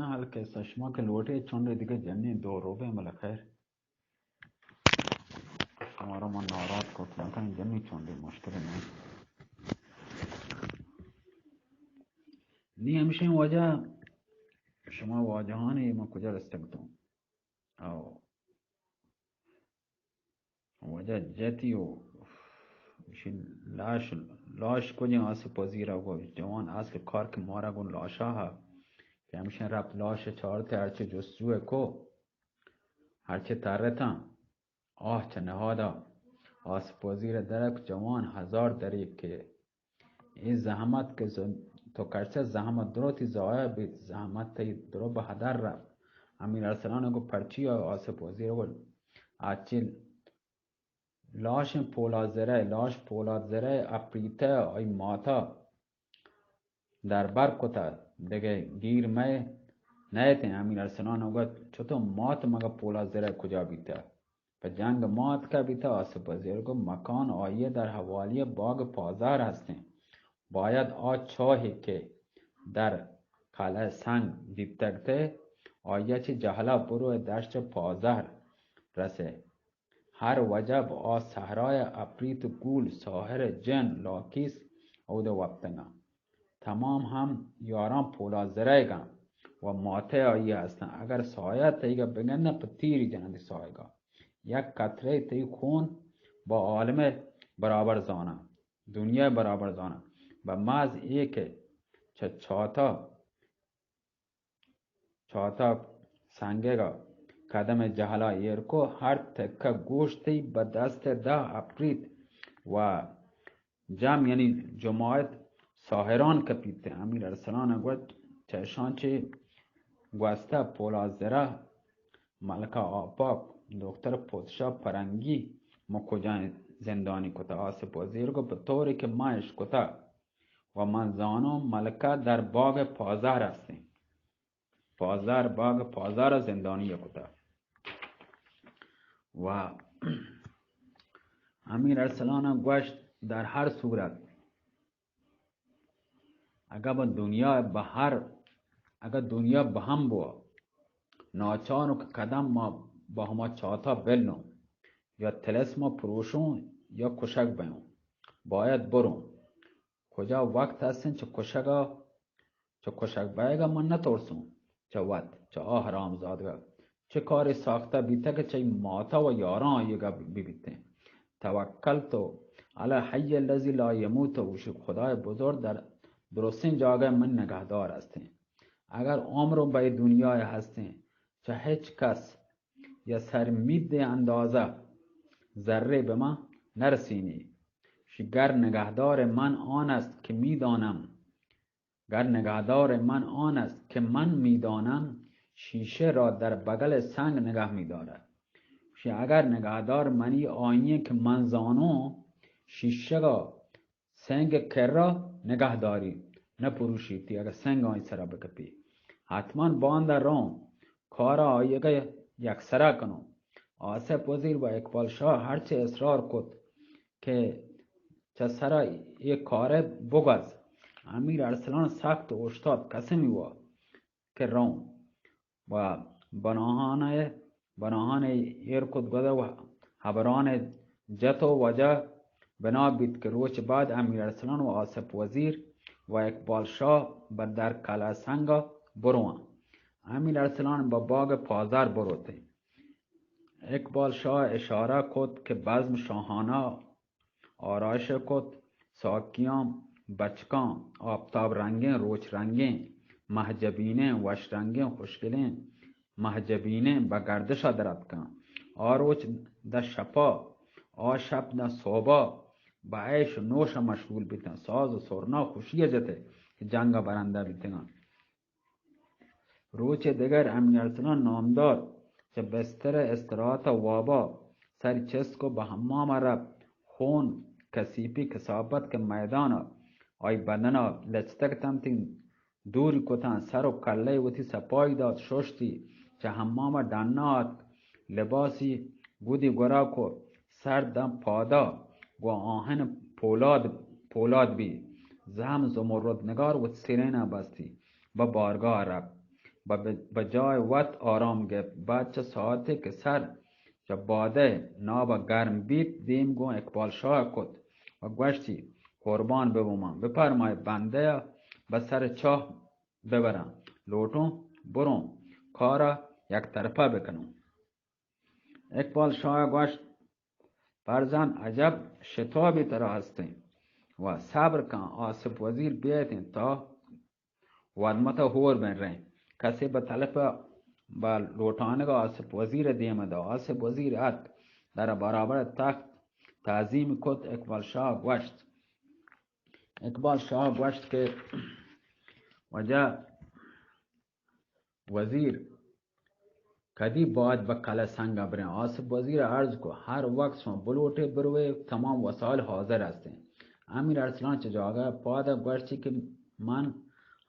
حال کسہ، شما کہ لوٹے چنڈے دگہ جنین دو روبیں، بلے خیر، شمارا من ناراض کت نہ کنیں، جنین چنڈے مشکل نہ۔ نی ہمشیں واجہ، شما واجہانی من کجا رستگ تو؟ او واجہ جتی و اشی لاش، لاش کجیں؟ آصف وزیر ءَ گو جوان اصل کار کہ مارا گوں لاشا ہا کہ ہمشیں رپت لاش چارتے، ہرچے جستجو کو، ہرچے ترتاں، آہ چہ نہادا آصف وزیر درک جوان ہزار دریک کہ اے زحمت کہ ز-، تو کرچا زحمت درو تی ضایع بیت، زحمت تئی درو بہ ہدر رفت۔ امیر ارسلان گو پرچی؟ آصف وزیر گو اچل لاشیں پولاد زرہ، لاش پولاد زرہ اپریتہ، آئی ماتا دربر کتہ، دگہ گیر مئے نئیتیں۔ امیر ارسلان گو چتو مات مگہ پولاد زرہ کجا بیتہ؟ پہ جنگ مات کا بیتہ؟ آصف وزیر گو مکان آئی در حوالی باغ پازہر ہستیں۔ باید آ چاہے کہ در قلعہ سنگ دیتگ تے، آئی چہ جہلا برو دشت پازہر رسے۔ ہر وجب آ صحرای اپریت گول، ساحر، جن، لاکیس اود وپتگاں۔ تمام ہم یاراں پولاد زرئیگاں و ماتئے آئی ہستاں۔ اگر سایہ تئیگا بگنداں، پہ تیری جنندی سایگا۔ یک قطرہ تئی خون با عالم برابر زاناں، دنیا برابر زاناں۔ بہ محض اے کہ چہ چاتا چاتا سنگگا قدم جہلا ایر کو، ہر تکہ گوشتی بہ دست دہ اپریت و جم، یعنی جماعت ساحران کپیت۔ امیر ارسلان گوشت، چہ اشان چہ گوستہ پولاد زرہ، ملکہ آپاک، دختر پادشاہ پرنگی، ما کجا زندانی کتہ؟ آصف وزیر گو، بہ طوری کہ ما اشکتہ و من زانوں ملکہ در باغ پازہر ہستیں۔ پازہر، باغ پازہر زندانی کتہ۔ و امیر ارسلان گوشت، در ہر صورت، اگہ بہ دنیا بہ ہر، اگہ دنیا بہ ہم بوا، ناچاروں کہ قدم ما بہ ہما چاتا بلوں، یا طلسما پروشوں، یا کشگ بیوں، باید بروں۔ کجا وقت ہستیں چہ کشگا، چہ کشگ بئیگا من نہ ترسوں، چہ وت، چہ آ حرام زادگا۔ چہ کارے ساختہ بیتہ کہ چہ ماتا و یاراں آئیگا ببیتیں۔ توکلت علی الحی الذی لا یموت، گوشی خدای بزرگ در درستیں جاگہ من نگہدار ہستیں۔ اگر عمر بہ دنیا ہستیں، چہ ہچ کس یا سر مید اندازہ ذرے بہ من نرسینی۔ شی گر نگہدار من آن است کہ میدانم، گر نگہدار من آن است کہ من میدانم، شیشه را در بغل سنگ نگه می‌دارد۔ شی اگر نگہدار منی آئییں کہ من زانوں، شیشگا سنگ کرا نگہ داری، نہ پروشیتی، اگہ سنگ آئی سرا بکپی۔ حتماً باندا روں، کارا آئیگا یک سرا کنوں۔ آصف وزیر و اقبال شاہ ہرچے اصرار کت کہ چہ سرا اے کارے بگوز۔ امیر ارسلان سخت اوشتات، قسمی وا کہ روں۔ و بناہان ء، بناہان ء ایر کت گد و ہبران ء جت و واجہ بنا بیت کہ روچ بعد امیر ارسلان و آصف وزیر و اقبال شاہ بہ در کلہ سنگ ء برواں۔ امیر ارسلان بہ باغ پازار بروتیں۔ اقبال شاہ اشارہ کت کہ بزم شاہانہ آرائش کت، ساکیاں، بچکاں، آپتاب رنگیں، روچ رنگیں، مہجبینیں، وش رنگیں، خوشگلیں مہجبینیں بہ گردشا دراتکاں۔ آ روچ داں شپا، آ شپ داں سہبا بہ عیش و نوشا مشغول بیتاں، ساز و سرنا خوشیا جتے کہ جنگا برندہ بیتگاں۔ روچے دگر امیر ارسلان نامدار چہ بستر استراحت ء وابا سری چست کو، بہ حمام ء رپت۔ خون، کسیپی، کثافت کہ میدان ء آئی بدن ء لچتگ اتنت، دوری کتاں، سر و کلہ وتی سپائی دات، ششتی، چہ حمام ء ڈنا آتک، لباسی گودی گورا کو، سر داں پادا گوں آہن پولاد، پولاد بی۔ زہم زمرد نگار وت سرین ء بستی، بہ بارگاہ ء رپت۔ بہ، بہ جای وت آرام گپت۔ بعد چہ ساعتے کہ سر چہ بادئے نابا گرم بیت، دیم گوں اقبال شاہ کت و گوشتی، قربان ببو من، بفرمائے بندیا بہ سر چاہ ببراں، لوٹوں بروں کارا یک طرفہ بکنوں۔ اقبال شاہ گوشت، فرزند، عجب شتابی ترا ہستیں و صبر کن، آصف وزیر بیتیں تا ودمت ہور بن رہیں۔ کسے بہ طلب بہ لوٹانگ آصف وزیر دیم دا۔ آصف وزیر ات در برابر تخت تعظیم کت۔ اقبال شاہ گوشت، اقبال شاہ گوشت کہ واجہ وزیر، کدی باید بہ کلہ سنگ بریں؟ آصف وزیر عرض کو، ہر وقت شما بلوٹے بروے، تمام وسائل حاضر ہستیں۔ امیر ارسلان چہ جاگہ پاد گوشتی کہ من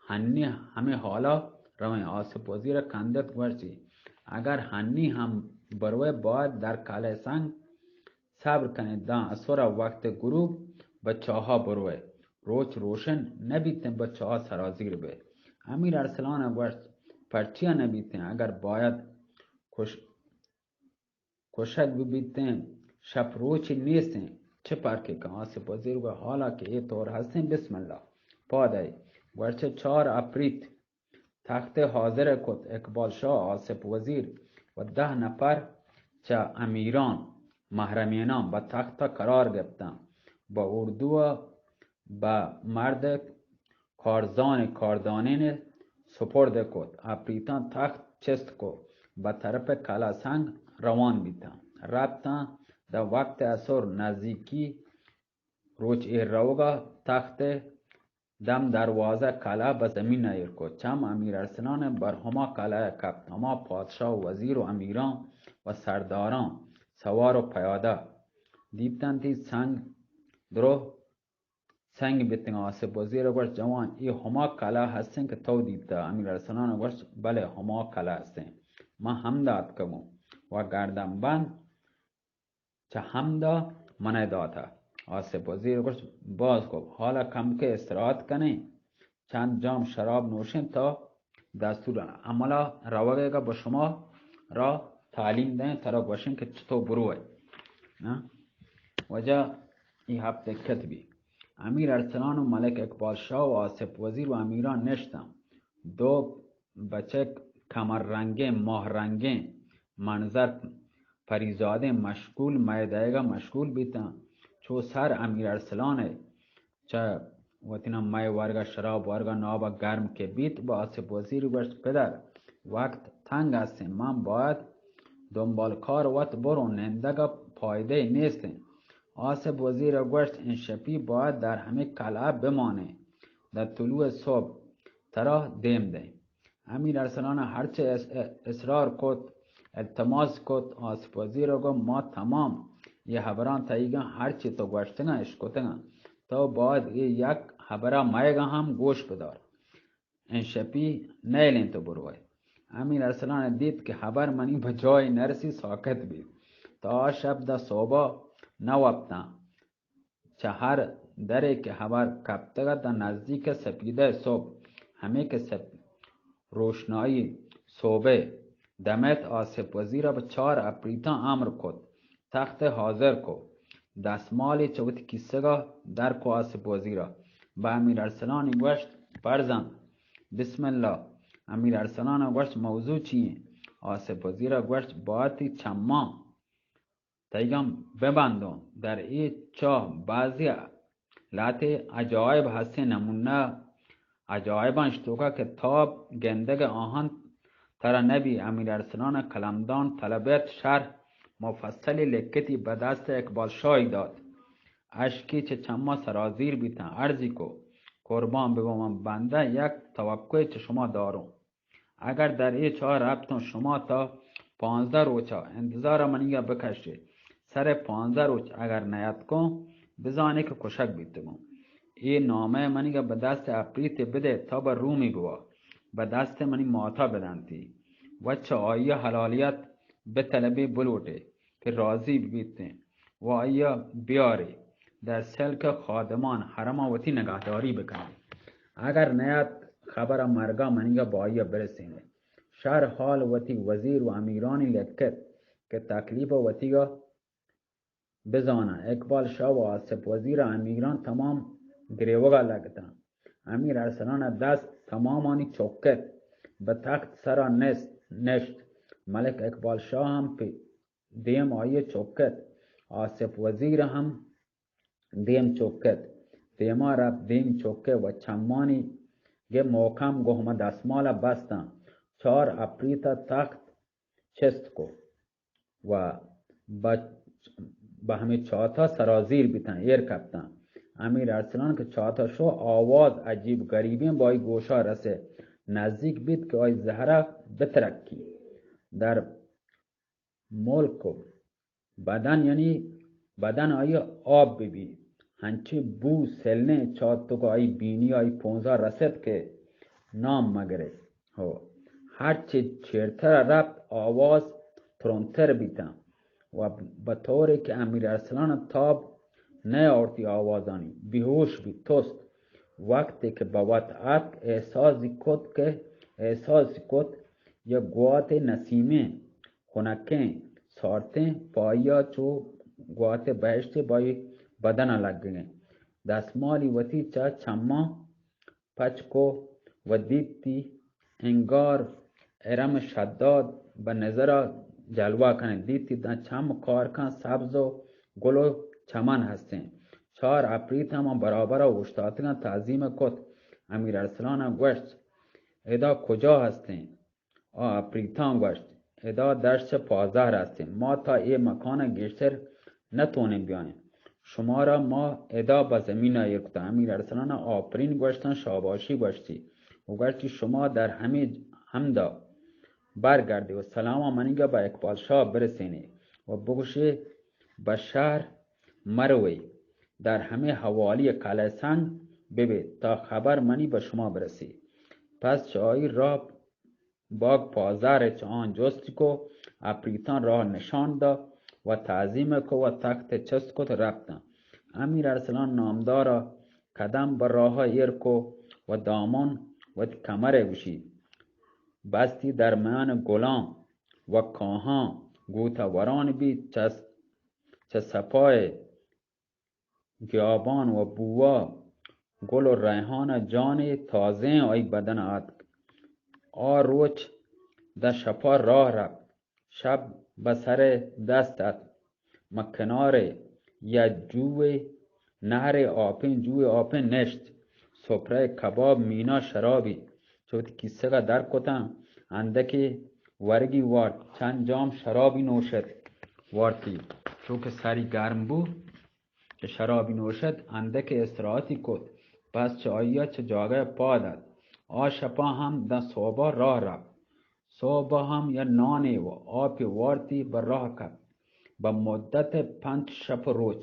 ہنی ہمے حالا رویں۔ آصف وزیر کندت گوشتی، اگر ہنی ہم بروے، باید در کلہ سنگ صبر کنیں، داں اسورا وقت غروب بہ چاہا بروئے، روچ روشن نہ بیتیں بہ چاہ سرازیر بئے۔ امیر ارسلان ء گوشت، پرچیا نہ بیتیں؟ اگر باید کش-، کشگ بہ بیتیں، شپ روچی نیستیں، چہ پرکے کن؟ آصف وزیر گو، حالا کہ اے طور ہستیں، بسم اللہ۔ پادئے گوشت، چار اپریت تخت حاضر کت۔ اقبال شاہ، آصف وزیر و دہ نفر چہ امیران، محرمینان بہ تخت قرار گپتن۔ بہ اردو بہ مرد کارزان کاردانین سپرد کت۔ اپریتان تخت چست کو، بہ طرف کلہ سنگ روان بیتن۔ رپتن، دہ وقت اسر نزدیکی روچ ایر روگا تخت دم دروازہ کلہ بہ زمین ء ایر کت۔ چم امیر ارسلان ء بر ہما کلہ ء کپت۔ ہما پادشاہ و وزیر و امیراں و سرداراں سوار و پیادہ دیتنتی سنگ درو سنگ بیتگاں۔ آصف وزیر ء گوشت، جوان، اے ہما کلہ ہستیں کہ تو دیتہ؟ امیر ارسلان ء گوشت، بلے، ہما کلہ ہستیں، من ہمدا اتکگوں و گردن بند چہ ہمدا من ء داتہ۔ آصف وزیر گوشت، باز خوب، حالا کمکے استراحت کنیں، چند جام شراب نوشیں، تا دستور عملا روگے گا بہ شما را تعلیم دیں، ترا گوشیں کہ چطور بروئے۔ ہاں؟ واجہ ای ہپت دقت بی۔ امیر ارسلان و ملک اقبال شاہ و آصف وزیر و امیران نشتن۔ دو بچک کمر رنگیں، ماہ رنگیں منظر پریزادیں مشغول مئے دئیگا مشغول بیتاں۔ چو سر امیر ارسلان ء چہ وتینا مئے ورگا، شراب ورگا، نابا گرم کہ بیت، با آصف وزیر گوشت، پدر، وقت تنگ استیں، من باید دنبال کار وت بروں، نندگا پائدہ نیستیں۔ آصف وزیر گوشت، انشپی باید در ہمے کلہ بمانیں، در طلوع صبح ترا دیم دیں۔ امیر ارسلان ہرچہ اس-، اصرار کت، التماس کت، آصف وزیر گو، ما تمام یہ حبران تئیگاں، ہرچی تو گوشتگاں اشکتگاں، تو باید اے یک حبرا مئیگا ہم گوش بدار۔ انشپی نیلیں تو بروئے۔ امیر ارسلان دیت کہ حبر منی بہ جای نرسی، ساکت بیت۔ تا آ شپ دا صوبا نہ وپتاں۔ چہ ہر درے کہ حبر کپتگ ات، داں نزدیک سپیدہ صبح، ہمے کہ سپ-، روشنائی صبح دمت، آصف وزیر ء بہ چار اپریتاں امر کت، تخت حاضر کو، دستمالی چہ وتی کیسگا در کو آصف وزیر ء، بہ امیر ارسلانی گوشت، فرزند، بسم اللہ۔ امیر ارسلان ء گوشت، موضوع چی ایں؟ آصف وزیر ء گوشت، باتی چماں تئیگاں ببندوں۔ در اے چاہ بازی لہتے عجائب ہستیں، نمونہ عجائباں اشتوکا کہ تاب گندگ آہان ترا نبی۔ امیر ارسلان قلمدان طلبت، شرح مفصلی لکتی، بہ دست اقبال شاہی دات۔ اشکی چہ چما سرازیر بیتاں، عرضی کو، قربان ببو من بندہ، یک توقعے چہ شما داروں۔ اگر در اے چاہ رپتوں، شما تا پانزدہ روچا انتظار منیگا بکشے۔ سر پانزدہ روچ اگر نیاتکوں، بزانے کہ کشگ بیتگوں۔ اے نامہ منیگا بہ دست اپریتے بدے تا بہ رومی بوا، بہ دست منی ماتا بدنتی و چہ آئی حلالیت بطلبی، بلوٹے کہ راضی بیتیں۔ و آئی ء بیارے، در سلک خادمان حرم ء وتی نگہداری بکنیں۔ اگر نیات، خبر ء مرگ ء منیگ ء با آئی ء برسینیں۔ شر حال وتی وزیر و امیرانی لکت کہ تکلیف وتیگا بزاناں۔ اقبال شاہ و آصف وزیر ء امیراں تمام گریوگا لگتاں۔ امیر ارسلان ء دست تمامانی چکت، بہ تخت سرا نست نشت۔ ملک اقبال شاہ ہم پہ دیم آئی چکت۔ آصف وزیر ہم دیم چکت۔ دیما رفت، دیم چکت و چمانی گہ محکم گہمہ دستمال بستاں۔ چار اپریت تخت چست کو و بہ، بہ ہمے چاتا سرازیر بیتاں، ایر کپتاں۔ امیر ارسلان کہ چاتا شو، آواز عجیب غریبیں بائی گوشا رسے، نزدیک بیت کہ آئی زہرا بترکی۔ در ملک و بدن، یعنی بدن آئی آپ ببی، ہنچی بو سلنے چاتک آئی بینی آئی پونزا رسد کہ نام مگرے۔ ہو، ہرچی چیرتر رفت آواز ترندتر بیتاں و بہ طورے کہ امیر ارسلان تاب نہ آورتی آوازانی، بیہوش بیت، تست۔ وقتے کہ بہ وت اتک، احساسی کت کہ، احساسی کت یک گوات نسیمیں، خنکیں، سارتیں پایا چو گوات بہشتے بائی بدنا لگگیں۔ دستمالی وتی چہ چماں پچ کو و دیتی انگار ارم شداد بہ نظرا جلوہ کنیں۔ دیتی داں چم کار کن سبز و گل و چمن ہستیں۔ چار اپریت ہم برابرا اوشتاتگاں تعظیم کت۔ امیر ارسلان گوشت، ادا کجا ہستیں؟ آ اپریتاں گوشت، ادا دشت پازہر ہستیں، ما تا اے مکان گیشتر نتونیں بیائیں۔ شمارا ما ادا بہ زمین ایر کتاں۔ امیر ارسلان آپرین گوشتاں، شاباشی گوشتی و گوشتی، شما در ہمے ہمدا برگردے و سلاما منیگا بہ اقبال شاہ برسینے و بگوشے، بہ شہر مروے، در ہمے حوالی کلہ سنگ ببے تا خبر منی بہ شما برسی۔ پس چہ آئی راہ باگ پازار چہ آن جست کو، اپریتاں راہ نشان دا و تعظیم کو و تخت چست کت رپتاں۔ امیر ارسلان نامدارا قدم بہ راہ ایر کو و دامان وتی کمر گوشی بستی، در میان گلان و کاہان گوتہ وران بیت، چہ، چہ سپائے گیابان و بوا گل و ریحان جان تازیں آئی بدن آتک۔ آ روچ داں شپا راہ رپت۔ شپ بہ سر دست ات۔ مہ کنارے یا جوئے نہرے آپیں، جوئے آپیں نشت۔ سپرہ کباب، مینا شرابی چہ وتی کیسگا در کتاں، اندکے ورگی وارت، چند جام شرابی نوشت وارتی۔ چو کہ سری گرم بو، کہ شرابی نوشت، اندکے استراحتی کت، پس چہ آئیا چہ جاگہ پاد ات۔ آ شپا ہم داں سہبا راہ رپت۔ سہبا ہم یا نانے و آپے وارتی بہ راہ کپت۔ بہ مدت پنچ شپ روچ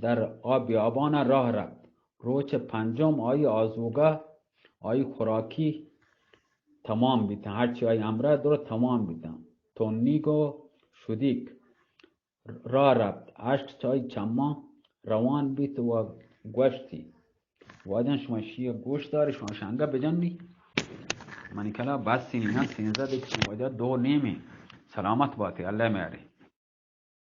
در آ بیابانا راہ رپت۔ روچ پنجم آئی آزوگا، آئی خوراکی تمام بیتاں، ہرچی آئی ہمراہ در تمام بیتاں۔ تنیگ و شدیک راہ رپت، اشک چہ آئی چماں روان بیت و گوشتی، واجہ شما اشی گوش داری، شما شنگہ بجنی، منی کلا بس نی، سینزدہ دقیقہ واجہ دو نیمیں۔ سلامت باتے، اللہ میارے۔